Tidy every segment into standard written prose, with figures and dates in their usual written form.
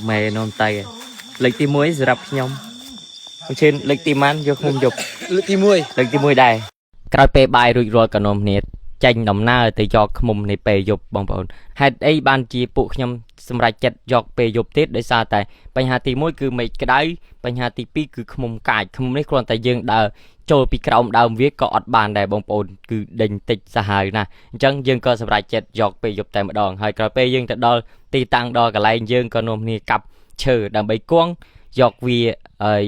មេនាំទៅលើកទី1សម្រាប់ខ្ញុំអញ្ជើញលើកទីម៉ានយកខ្ញុំយប់ លើកទី1 លើកទី1ដែរក្រោយពេលបាយរួចរាល់ក៏នាំគ្នាចេញដំណើរទៅយកឃ្មុំនៃពេលយប់បងប្អូនហេតុអីបានជាពួកខ្ញុំសម្រេចចិត្តយកពេលយប់ទៀតដោយសារតែបញ្ហាទី1គឺមេឃក្តៅបញ្ហាទី2គឺឃ្មុំកាចឃ្មុំនេះគ្រាន់តែយើងដើរចូលពីក្រោមដើមវាក៏អត់បានដែរបងប្អូនគឺដេញតិចសាហាវណាស់អញ្ចឹងយើងក៏សម្រេចចិត្តយកពេលយប់តែម្ដងហើយក្រោយពេលយើងទៅដល់ទីតាំងដល់កន្លែងយើងក៏នាំគ្នាកាប់ឈើដើម្បីគង់យកវាហើយ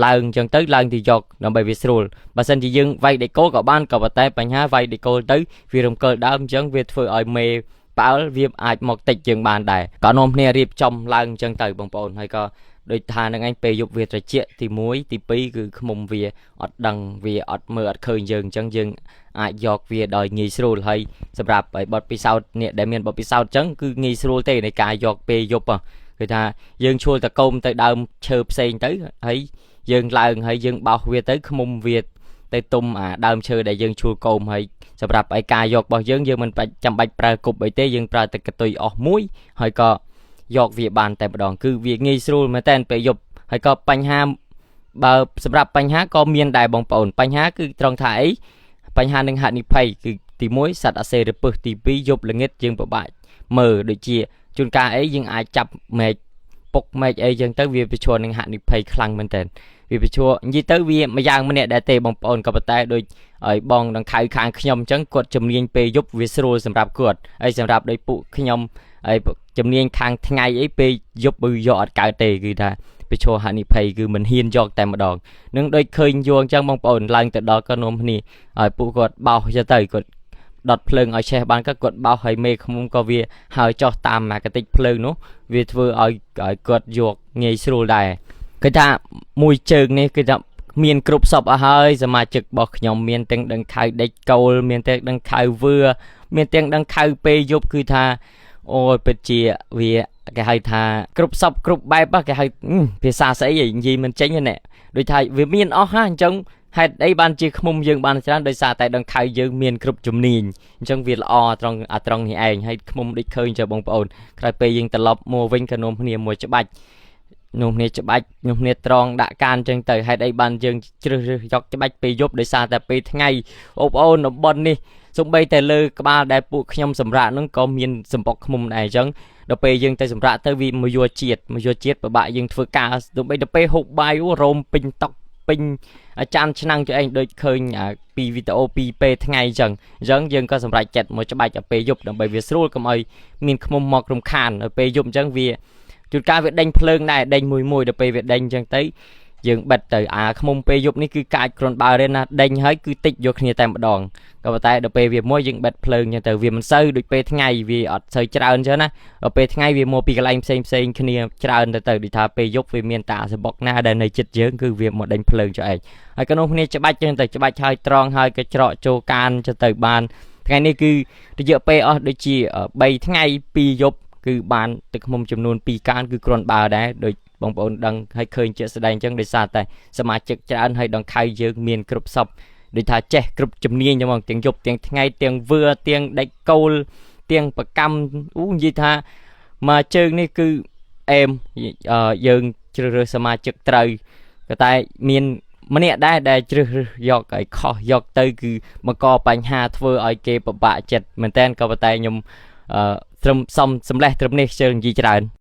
ឡើងអញ្ចឹងទៅឡើងទៅយកដើម្បីវាស្រួលបើសិនជាយើងវាយដេកូក៏បានក៏ប៉ុន្តែបញ្ហាវាយដេកូទៅវារំកិលដើមអញ្ចឹងវាធ្វើឲ្យមេផ្អើលវាអាចមកតិចជាងបានដែរក៏នាំគ្នារៀបចំឡើងអញ្ចឹងទៅបងប្អូនហើយក៏ដូចថានឹងឯងពេលយប់វាត្រជាក់ទី1ទី2គឺឃ្មុំវាអត់ដឹងវាអត់មើលអត់ឃើញយើងអញ្ចឹងយើងអាចយកវាដោយងាយស្រួលហើយសម្រាប់ឲ្យបទពិសោធន៍អ្នកដែលមានបទពិសោធន៍អញ្ចឹងគឺងាយស្រួលទេនៃការយកពេលយប់ហ៎គឺថាយើងឈួលតកោមទៅដើមឈើផ្សេងទៅហើយយើងឡើងហើយយើងបោសវាទៅឃ្មុំវាទៅទុំអាដើមឈើដែលយើងឈួលកោមហើយសម្រាប់ឲ្យការយករបស់យើងយើងមិនបាច់ចាំបាច់ប្រើគប់អីទេយើងប្រើតែកន្ទុយអស់មួយហើយក៏យកវាបានតែម្ដងគឺវាងាយស្រួលមែនតើពេលយប់ហើយក៏បញ្ហាបើសម្រាប់បញ្ហាក៏មានដែរបងប្អូនបញ្ហាគឺត្រង់ថាអីបញ្ហានឹងហានិភ័យគឺទី1សត្វអាសេរពឹសទី2យប់ល្ងិតយើងពិបាកមើលដូចជាជួនកាលអីយើងអាចចាប់មែកពុកមែកអីចឹងទៅវាប្រឈមនឹងហានិភ័យខ្លាំងមែនតើវាប្រឈមនិយាយទៅវាមួយយ៉ាងម្នាក់ដែរទេបងប្អូនក៏ប៉ុន្តែដូចឲ្យបងដង្ខៅខាងខ្ញុំអញ្ចឹងគាត់ជំនាញពេលយប់វាស្រួលសម្រាប់គាត់ហើយសម្រាប់ដូចពួកខ្ញុំហើយជំនាញខាងថ្ងៃអីពេលយប់បើយកអត់កើតទេគឺថាប្រឈមហានិភ័យគឺមិនហ៊ានយកតែម្ដងនឹងដូចឃើញយួងអញ្ចឹងបងប្អូនឡើងទៅដល់ក៏នាំគ្នាឲ្យពួកគាត់បោសទៅទៅគាត់ដុតភ្លើងឲ្យឆេះបានក៏គាត់បោសឲ្យមេឃុំក៏វាហើយចោះតាមអាកតិចភ្លើងនោះវាធ្វើឲ្យឲ្យគាត់យកងាយស្រួលដែរគឺថាមួយជើងនេះគឺថាមានគ្រប់សពអស់ហើយសមាជិករបស់ខ្ញុំមានទាំងដង្ខៅដេកកូលមានទាំងដង្ខៅវឿមានទាំងដង្ខៅពេលយប់គឺថាអូយពិតជាវាគេហៅថាគ្រប់សពគ្រប់បែបគេហៅភាសាស្អីនិយាយមិនចេញទេណែដូចថាវាមានអស់ហាអញ្ចឹងហេតុអីបានជាឃ្មុំយើងបានច្រើនដោយសារតែដង្ខៅយើងមានគ្រប់ជំនាញអញ្ចឹងវាល្អត្រង់អាត្រង់នេះឯងហើយឃ្មុំដូចឃើញចុះបងប្អូនក្រោយពេលយើងត្រឡប់មកវិញក៏នាំគ្នាមួយច្បាច់នោះគ្នាច្បាច់នោះគ្នាត្រង់ដាក់កានអញ្ចឹងទៅហេតុអីបានយើងជ្រើសរើសយកច្បាច់ពេលយប់ដោយសារតែពេលថ្ងៃបងប្អូនតំបន់នេះសំបីតែលើក្បាលដែលពួកខ្ញុំសម្រាកហ្នឹងក៏មានសម្បុកឃ្មុំដែរអញ្ចឹងដល់ពេលយើងទៅសម្រាកទៅវាមកយកជាតិមកយកជាតិពិបាកយើងធ្វើការទោះបីដល់ពេលហូបបាយអូរោមពេញតុកពេញចានឆ្នាំងចុះឯងដូចឃើញពីវីដេអូពីពេលថ្ងៃអញ្ចឹងអញ្ចឹងយើងក៏សម្រេចចិត្តមកច្បាច់ឲ្យពេលយប់ដើម្បីវាស្រួលកុំឲ្យមានឃ្មុំមករំខានដល់ពេលយប់អញ្ចឹងវាជួនកាលវាដេញភ្លើងដែរដេញមួយមួយដល់ពេលវាដេញអញ្ចឹងទៅយើងបិទទៅអាឃ្មុំពេលយប់នេះគឺកាចគ្រាន់បើទេណាដេញហើយគឺតិចយកគ្នាតែម្ដងក៏ប៉ុន្តែដល់ពេលវាមួយយើងបិទភ្លើងអញ្ចឹងទៅវាមិនសូវដូចពេលថ្ងៃវាអត់សូវច្រើនអញ្ចឹងណាដល់ពេលថ្ងៃវាមកពីកន្លែងផ្សេងផ្សេងគ្នាច្រើនទៅទៅដូចថាពេលយប់វាមានតាសបុកណាដែលនៅចិត្តយើងគឺវាមកដេញភ្លើងចុះឯងហើយក៏នោះគ្នាច្បាច់ចឹងទៅច្បាច់ហើយត្រង់ហើយក៏ច្រកចូលកានចឹងទៅបានថ្ងៃនេះគឺរយៈពេលអស់ដូចជា3ថ្ងៃ2យប់គឺបានទឹកឃ្មុំចំនួន2កានគឺគ្រាន់បើដែរដូចបងប្អូនដឹងហើយឃើញជាក់ស្ដែងអញ្ចឹងដោយសារតែសមាជិកច្រើនហើយដង្ខៅយើងមានគ្រប់សពដូចថាចេះគ្រប់ជំនាញហ្មងទាំងយប់ទាំងថ្ងៃទាំងវឿទាំងដេកកូលទាំងប្រកម្មអូនិយាយថាមកជើងនេះគឺអេមយើងជ្រើសរើសសមាជិកត្រូវក៏តែមានម្នាក់ដែរដែលជ្រើសរើសយកឲ្យខុសយកទៅគឺបង្កបញ្ហាធ្វើឲ្យគេពិបាកចិត្តមែនតើក៏ប៉ុន្តែខ្ញុំអឺត្រឹមសំសម្លេះត្រឹមនេះជើងនិយាយច្រើន។